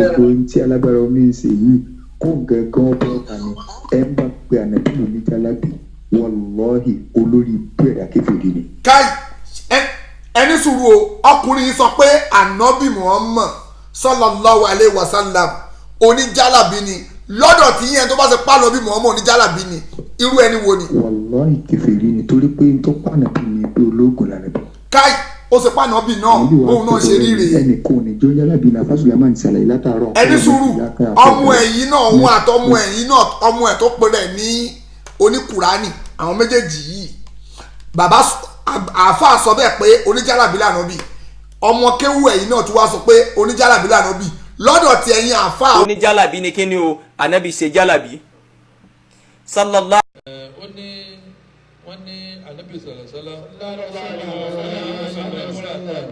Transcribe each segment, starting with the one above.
Gbogbo ohun tí alágbára omi ń ṣe yìí kó nǹkan kan bọ́ ta ni ẹ ń bá pe ànábì lóní jálábì, wọlọ́ọ̀hì, olórí ibú ẹ̀dá, kèfèrí ni. Káì, ẹni sùúrù o. Ọkùnrin yìí sọ pé Ànábì Muhammad sallallahu alayhi wa sallam oníjàlábí ni. Lọ́dọ̀ tí yẹn tó bá ṣe pàlọ́ bí Muhammad oníjàlábí ni, irú ẹni wo ni? Wọlọ́ọ̀hì, kèfèrí ni, torí pé n tó pànàbí ni pé ológun lànàbí. Káì, ó ṣe pànàbí náà bóun náà ṣe rí rèé. Ẹnì kan ò ní jó jálàbí ní afásùlámà ní sàlàyé látàárọ̀. Ẹni sùúrù, ọmọ ẹ̀yìn náà, òun àtọmọ ẹ̀yìn náà, ọmọ ẹ̀ tó pe rẹ̀ ní oníkùránì, àwọn méjèèjì yìí, bàbá àáfàá sọ bẹ́ẹ̀ pé oníjàlábí lànà bí, ọmọ kéwú ẹ̀yìn náà tún wá sọ pé oníjàlábí lànà bí. Lọ́dọ̀ tí ẹ̀yin àáfàá Oníjàlábí ni kíni o? Anabi ṣe jálàbí sallallahu. Ó ní wọ́n ní Anabi sàlàsàlà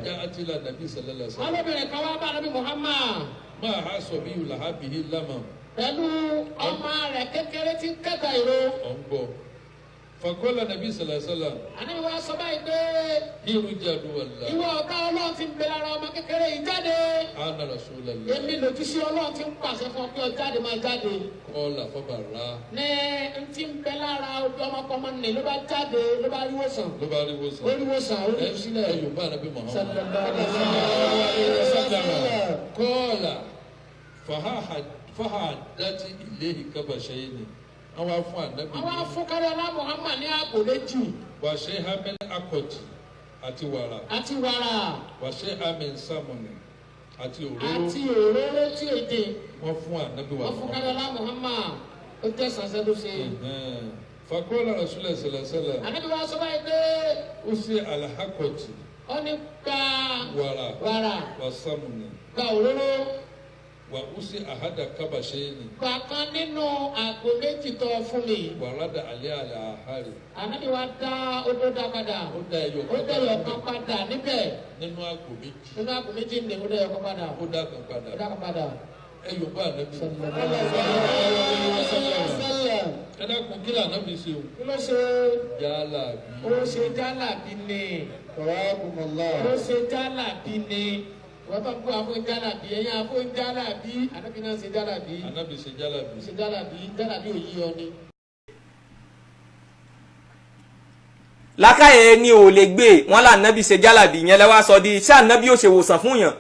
já àti la Nabi sàlàsàlà. Ọlọ́bìnrin kan wá bá Anabi Muhammad. Máa ha sọ bí yòlá bìí lámà. Pẹ̀lú ọmọ rẹ̀ kékeré tí ń kẹta ìró. Ọ̀ ń gbọ́ fakọ́lá Nabi sàlàsàlà. Anabi wa sọ báyìí pé irújà duwàlá. Ìwọ ọ̀gá Ọlọ́run ti ń bẹ lára ọmọ kékeré yìí, jáde. Ana rasulallah. Èmi lòdì Ọlọ́run ti ń pàṣẹ fún ọ pé ọ jáde, máa jáde. Kọ́lá fọbàrà. Ní n ti ń bẹ lára ọmọkọmọ nì ló bá jáde, ló bá rí wòsàn. Ló bá rí wòsàn. Ó rí wòsàn, ó rí sílẹ̀. Ẹ yóò bá Anabi Muhammad. Sallallahu alaihi wasallam. Kọ́lá fahadati ilayhi kabashayni, àwọn afún Anabi Àwọn ní afúnkárẹ́lá Muhammad ní àpò méjì. Wàṣẹ hamil akọtì àti wàrà. Àti wàrà. Wàṣẹ hamil samoni àti òróró. Àti òróró tí èdè. Wọ́n fún Anabi wa Wọ́n fún kárẹ́lá Muhammad, ó jẹ́ sàṣẹ́ ló ṣe. Fakọ́lá rasulillah sallallahu. Ànábi wa sọ báyìí pé ó ṣe alahakọtì. Ó ní gba wàrà. Wàrà. Wà samoni. Gba òróró. Wà ó ṣe ahada kabashayni. Gba kan nínú àpò méjì tó fún mi. Wàràdà alẹ́ àlẹ́ àhárì. Ànábi wa dá odó dá padà. Ó dá ẹyọ Ó dá ẹyọ kan padà níbẹ̀. Nínú àpò méjì. Nínú àpò méjì ní ó dá ẹyọ kan padà. Ó dá kan padà. Ó dá kan padà. Ẹ yóò bá Ànábì. Sallam. Ẹ dákun, kí lànà bí ṣe o? Kí ló ṣe? Jálà bí. Ó ṣe jálàbí ni. Ó ṣe jálàbí ni. Wọ́n bá kó àfọ̀ jálàbí, ẹ̀yìn àfọ̀ jálàbí, Ànábì náà ṣe jálàbí. Ànábì ṣe jálà bí. Ṣe jálàbí, jálàbí ò yí ọ ni. Lákàyè ni ò lè gbé wọn là. Ànábì ṣe jálàbí yẹn lẹ́wọ́ sọ di ṣé Ànábì ò ṣe wòsàn fún yàn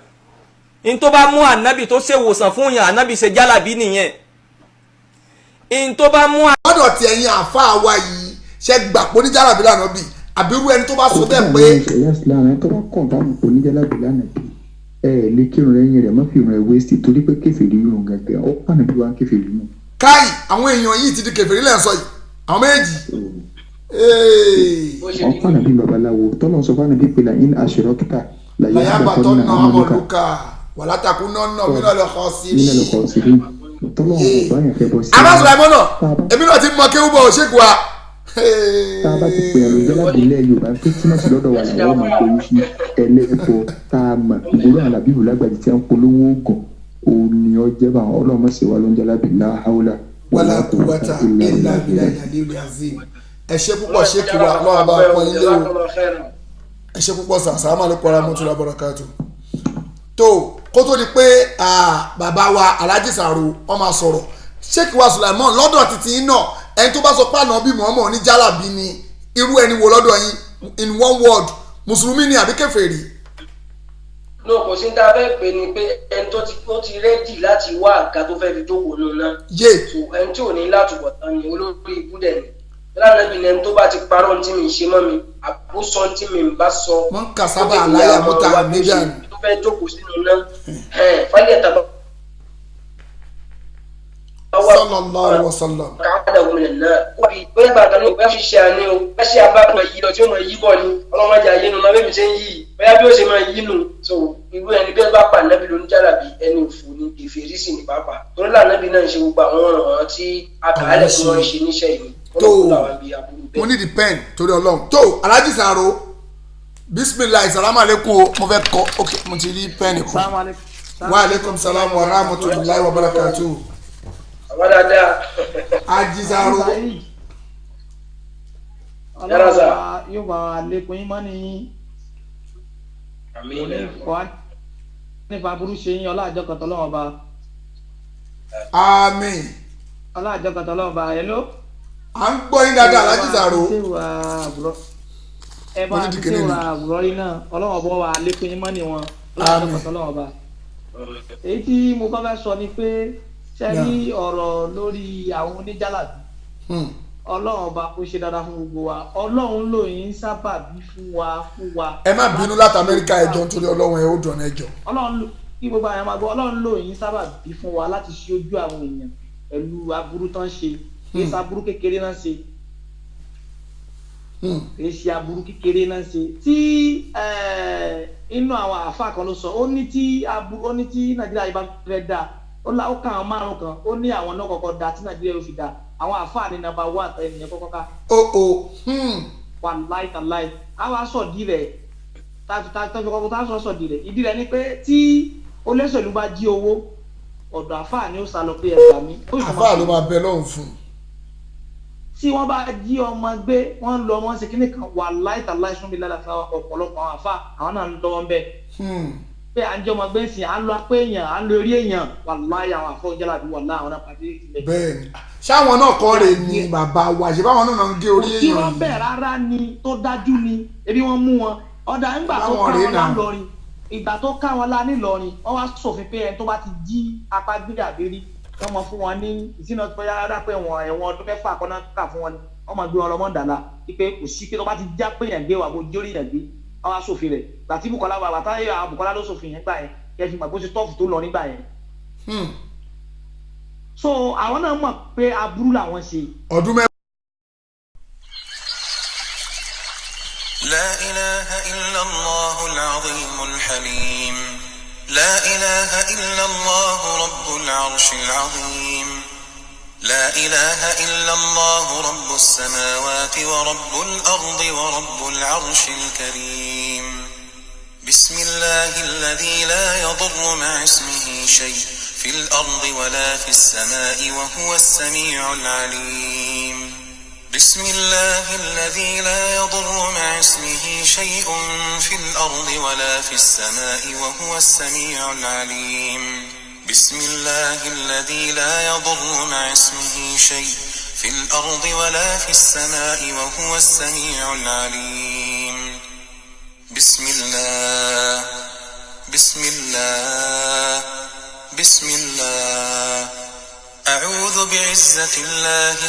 n tó bá mú Ànábì tó ṣe wòsàn fún yàn, Ànábì ṣe jálàbí nìyẹn n tó bá mú. Lọ́dọ̀ tí ẹ̀yin àáfàá wa yìí, ṣe gbà pé oníjàlábí lànà bí, àbí irú ẹni tó bá sọ bẹ́ẹ̀ pé Ẹ̀yà Islam, ẹ̀ tó bá kàn bá mọ̀ pé oníjàlábì lánàá bí, ẹ ẹ̀ lè kírun lẹ́yìn rẹ̀, má fi ìrun ẹ̀ waste, torí pé kèfèrí irun gẹ́gẹ́ ó pàànà bí wàá kèfèrí nù. Káì, àwọn èèyàn yìí ti di kèfèrí lẹ́ ń sọ yìí, àwọn méjì. Ee. Wọ́n pàànà bí babaláwo tọ́lọ́ sọ fún ànábì pé la in ashrakta. Làyàbàtọ̀ náà amaluka wàlátàkùn náà náà mí náà lọ kọ́ sí. Nínú ẹ̀kọ́ sí rí tọ́lọ́ ọ̀bá yẹn fẹ́ bọ́ sí. Abáṣọ ìmọ̀ náà, èmi náà ti mọ kéwú bọ̀ ṣéèkù wa. Tá a bá ti pè é lójọ́ ilẹ̀ Yorùbá tó túmọ̀ sí lọ́dọ̀ wa làwọn máa pè é sí ẹlẹ́bọ tá a mọ̀ ìgboro àwọn làbíbù lágbàdì tí a ń polówó oògùn òun ni ọ jẹ́ bá ọlọ́mọ sí wa ló ń jẹ́ lábì láhàúlà. Wàlá quwwata illa billahi aliyu azim. Ẹ ṣe púpọ̀, ṣéèkù wa, lọ́wọ́ bá pọ́n ilé o. Ẹ ṣe púpọ̀ sà. Sàlámù alaykum warahmatullahi wabarakatuh. Tó kó tó di pé bàbá wa Alhaji Sàrò wọn máa sọ̀rọ̀, Sheikh wa Sulaiman, lọ́dọ̀ títí yín náà, ẹni tó bá sọ pé Ànábì Muhammad ní jálàbí ni, irú ẹni wo lọ́dọ̀ yín, in one word, mùsùlùmí ni àbí kèfèrí? No, kò sí ní tá a fẹ́ pè ní pé ẹni tó ti ó ti ready láti wá àga tó fẹ́ fi jókòó nù náà. Yé. So ẹni tí ò ní látúbọ̀ tán ni olórí ibú dẹ̀ ni lánàá bí ẹni tó bá ti parọ́ ní tí mi ń ṣe mọ́ mi, àbó sọ ní tí mi ń bá sọ. Wọ́n kà sábà aláyà mọ́tà níjà ni. Tó fẹ́ jókòó sínú náà fálẹ̀ tàbá. Sallallahu alaihi wasallam. Káàdà gómìnà náà kó bí bóyá gbàgbà ní bóyá ṣiṣẹ́ àní o, bóyá ṣe abákan yìí lọ tí ó máa yí bọ̀ ni ọlọ́mọdé ayé nu náà bẹ́ẹ̀ mi ṣe ń yí, bóyá bí ó ṣe máa yí nu. So irú ẹni bẹ́ẹ̀ bá pa Ànábì lóní jálàbí, ẹni òfò ni, kèfèrí sì ní pàápàá, torí lànàbí náà ń ṣe gbogbo àwọn ọ̀ràn tí akàálẹ̀ tí wọ́n ń ṣe níṣẹ́ yìí. Tó Ọlọ́run làwọn bí aburú mo bẹ́ẹ̀. ní the pen torí Ọlọ́run. Tó Alhaji Sàrò, bisimilahi, salamu aleykum o. Mo fẹ́ kọ, ok, mo ti rí pen kan. Wa aleykum salam wa rahmatulahi wa barakatuh. Àwọn dáadáa. Haji Sàrò. Yàrá sà. Ọlọ́run wa yóò bá wa lékun yín mọ́ ní yín. Àmín. Kò ní kọ́ á nípa aburú ṣe yín, ọlá àjọkọ̀tọ̀ lọ́wọ́ ọba. Àmín. Ọlọ́àjọkọ̀tọ̀ ọlọ́run bá ẹ ló. À ń gbọ́ yín dáadáa, Alhaji Sàrò. Ẹ bá ti ṣe wà àbúrò yín náà, ọlọ́run ọba wa lékún yín mọ́ ni wọn. Ọlọ́àjọkọ̀tọ̀ ọlọ́run ọba. Èyí tí mo kọ́ fẹ́ sọ ni pé ṣe rí ọ̀rọ̀ lórí àwọn oníjàlábí. Ọlọ́run ọba kó ṣe dáadáa fún gbogbo wa. Ọlọ́run ló yín sábàbí fún wa fún wa. Ẹ má bínú láti Amẹ́ríkà, ẹjọ́ nítorí Ọlọ́run, ẹ ó dùn ẹjọ́. Ọlọ́run kí gbogbo àwọn máa gbọ́, Ọlọ́run ló yín sábàbí fún wa láti ṣe ojú àwọn èèyàn pẹ̀lú aburú tán ṣe. Kì í ṣe aburú kékeré náà ṣe. Kì í ṣe aburú kékeré náà ṣe. Tí inú àwọn àáfàá kan ló sọ, ó ní tí aburú, ó ní tí Nàìjíríà yìí bá fẹ́ dáa, ó ká àwọn márùn kan, ó ní àwọn náà kọ́kọ́ da tí Nàìjíríà yóò fi da. Àwọn àfáà ní nàmbà wán ẹnìyẹn kọ́kọ́ ká. Wà láì tà láì àwa sọ̀dí rẹ̀ tàfi kọ́kọ́ tá a sọ sọ̀dí rẹ̀. Ìdí rẹ̀ ni pé tí olóṣèlú bá jí owó, ọ̀dọ̀ àfáà ni ó sá lọ pé ẹgbàá mi. Àfáà ló máa bẹ lọ́hùn fún un. Tí wọ́n bá jí ọmọ gbé, wọ́n ń lọ ọmọ ṣe kíní kan, wà láì tà láì súnmi lára ọ̀pọ̀lọpọ̀ àwọn àfáà àwọn náà ń lọ́wọ́ ń bẹ́ẹ̀ pé à ń jẹ́ ọmọ gbé sìn, à ń lọ apá èèyàn, à ń lo eré èèyàn, wàláhì àwọn àfọ̀njẹ́lábí, wàláhì àwọn náà pàdé ìtìlẹ̀. Bẹ́ẹ̀ni, ṣáwọn náà kọ́ rè ni bàbá wa ṣe báwọn náà ń gé orí èèyàn. Kí wọ́n bẹ̀ rárá ni tó dájú ni ebi wọ́n mú wọn ọ̀dà ńgbà tó ká wọn lá lọrin, ìgbà tó ká wọn lá nílọrin, wọ́n wá sòfin pé ẹni tó bá ti jí apá gbé àbírí wọ́n mọ fún wọn ní ìsìnà tó yára pé wọn ẹ̀wọ̀n ọdún 6 kọ́ná kà fún wọn, wọ́n mọ gbé wọn lọ́mọ dàlá pé kò sí pé tó bá ti já pé yẹn gbé wà kó jórí yẹn gbé. Wọ́n wá sòfin rẹ̀ gbàtí Bukola wà bàtà yẹ àwọn Bukola ló sòfin yẹn gbà yẹn kẹ́ fi mọ̀ bó ṣe tọ́ọ̀fù tó lọ nígbà yẹn. So àwọn náà mọ̀ pé aburú làwọn ṣe. Ọdún mẹ́fà. La ilaha illallah al-azim al-halim. La ilaha illallah rabbul arshil azim. لا إله إلا الله رب السماوات ورب الأرض ورب العرش الكريم. بسم الله الذي لا يضر مع اسمه شيء في الأرض ولا في السماء وهو السميع العليم. بسم الله الذي لا يضر مع اسمه شيء في الأرض ولا في السماء وهو السميع العليم. بسم الله الذي لا يضر مع اسمه شيء في الأرض ولا في السماء وهو السميع العليم. بسم الله، بسم الله، بسم الله. أعوذ بعزة الله.